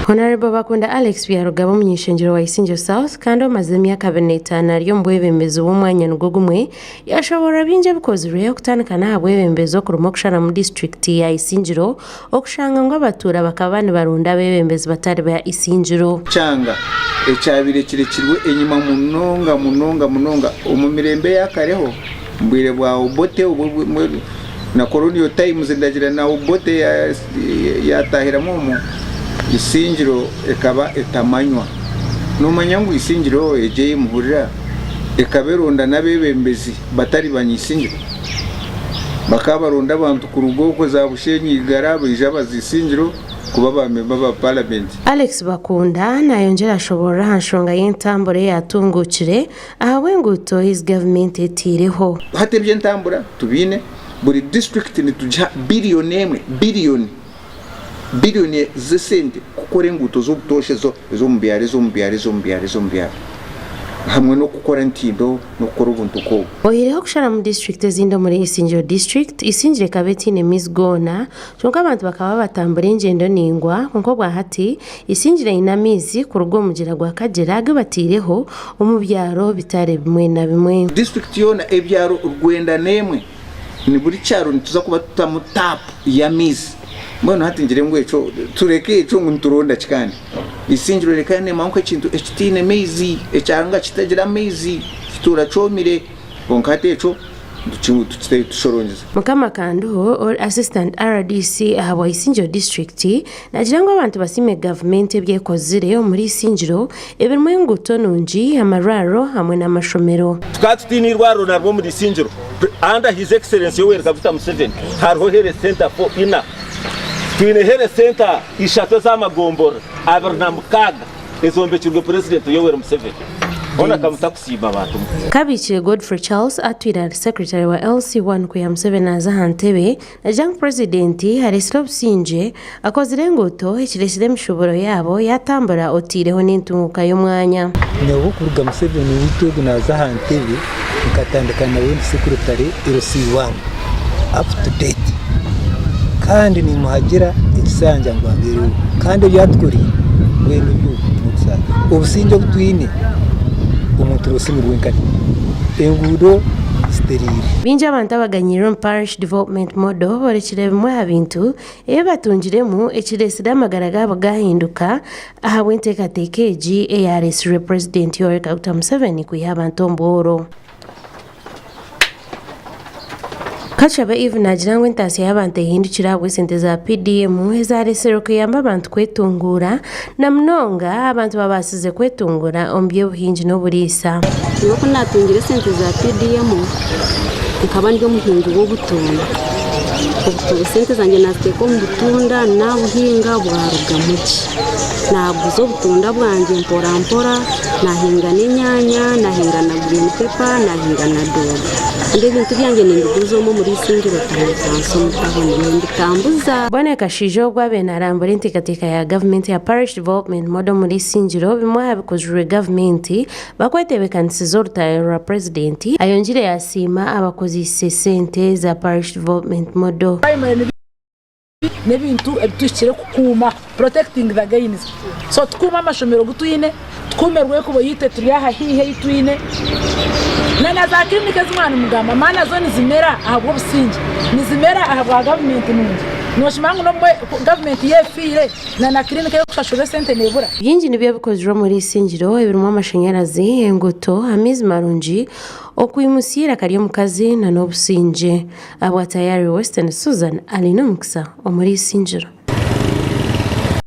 Honarebo Bakunda Alex Byarugaba omuny'eishengyero wa Isingiro South kandi omazire emyaka 25 ari omu bwebembezi bw'omwanya nigwo gumwe yashoborora bingi ebikozirwe okutandika n'aha bwebembezi okurimu okusharamu disiturikiti ya Isingiro okushanga ngu abatuura bakaba nibaronda abeebembezi batari ba Isingiro. Kyanga ekyabaire kirekirwe enyima munonga munonga munonga omu mirembe eya kareho omu bwire bwa Obote obwo na colonial times ndagira na Obote yatahiramu omwo, Isingiro ekaba etamanywa. Nomanya ngu Isingiro egyo ei muhurira ekaba eronda n'abeebembezi batari banyaisingiro? Bakaba baronda abantu kuruga okwo za Bushenyi Igara baija baza Isingiro kuba ba memba ba paramenti. Alex Bakunda nayongyera ashoboorora aha nshonga y'entambura eyatunguukire ahabw'enguuto ezi gavumenti eteireho. Hati eby'entambura tubiine, buri disiturikiti nitugiha biriyoni emwe, biriyoni, biriyoni z'esente kukora enguuto z'obutoosha ez'omu byaro, ez'omu byaro, ez'omu byaro, ez'omu byaro hamwe n'okukora entindo n'okukora obuntu nk'obwo. Oihireho okusharamu disiturikiti ezindi omuri Isingiro District, Isingiro ekaba etaine maizi goona, kyonka abantu bakaba batambura engyendo ndaingwa, kwonka obwahati Isingiro eine amaizi kuruga omu mugyera gwa Kagyera agu bataireho omu byaro bitari bimwe na bimwe. Disiturikiti yoona ebyaro 91 ni buri kyaro nituza kuba tutamu taapu y'amaizi. Mbwenu hati ngire ngu ekyo tureke ekyo ngu nituronda ki kandi? Isingiro rikaba nirimanywa nk'ekintu ekitaine maizi, ekyanga kitagira maizi, kituura kyomire, kwonka hati ekyo tukitorongeze. Mukama Kanduho ori Assistant RDC ahabwa Isingiro disiturikiti naagira ngu abantu basiime gavumenti ebi ekozire omuri Isingiro ebirimu enguuto nungi, amarwariro hamwe n'amashomero. Tukaba tutaine eirwariro na rimwe omuri Isingiro. Under His Excellency Yoweri Kaguta Museveni hariho Health Centre for ina. Twine Health Centre ishatu ez'amagomborora 26 ezombekirwe Purezidenti Yoweri Museveni. Hoona ka mutakusiima bantu mwe. Kabiikire Godfrey Charles atwire ari Secretary wa LC1 kwiha Museveni aza aha ntebe, nagira ngu Purezidenti areetsire obusingye, akozire enguuto ekireetsire emishuuburo yaabo yaatambura otaireho n'entunguuka y'omwanya. Nyowe kuruga Museveni waitu ogu naaza aha ntebe nkatandika nawe ndi secretary LC1 up to date kandi nimuhagira ekisanja ngu abeereho kandi ebi atukoreire mbwenu byo n'okusaasa. Obusingye obu twine omuntu noosiimirwa enkari, enguudo zitereire. Baingi abantu abaganyiirwe omu Parish Development Model borekire bimwe aha bintu ebi batungiremu ekireetsire amagara gaabo gaahinduka ahabw'enteekateeka egi eyaareetsirwe Purezidenti Yoweri Kaguta Museveni kwiha abantu omu bworo. Katshabe Eve naagira ngu entaasya y'abantu ehindukire ahabw'esente za PDM ezaareetsirwe kuyamba abantu kwetunguura na munonga abantu babaasize kwetunguura omu by'obuhingi n'oburiisa. Nyowe ku naatungire esente za PDM nkaba ndi omuhingi w'obutunda. Esente zangye naaziteeka omu butunda naabuhinga bwarugamu gye. Naaguza obutunda bwangye mpora mpora, naahinga n'enyaanya, naahinga na green pepper, naahinga na doodo. Kandi ebintu byangye nimbiguza omwo omuri Isingiro Town Council omu tawuni nimbitambuza. Bonny Kashaija obwo abaire narambura enteekateeka ya gavumenti ya Parish Development Model omuri Isingiro bimwe aha bikozirwe gavumenti bakwetebeekanisiza orutayo rwa Purezidenti, ayongyire yasiima abakozeise sente za Parish Development Model. N'ebintu ebi tuhikire kukuuma, protecting the gains. So tukuume amashomero gu twine, tukuume rwekubo yaitu eturi aha haihi ei twine, na na za clinic ezi mwaba nimugamba ma nazo nizimera ahabw'obusingye, nizimera ahabwa gavumenti nungi. Noshima ngu n'obumwe gavumenti yo efiire na na clinic ey'okushashurira esente neebura. Bingi nibyo bikozirwe omuri Isingiro ebirimu amashanyarazi, enguuto, amaizi marungi, okwimutsya eiraka ry'omukazi nana obusingye. Ahabwa Tayari Western Susan Alinomukisa omuri Isingiro.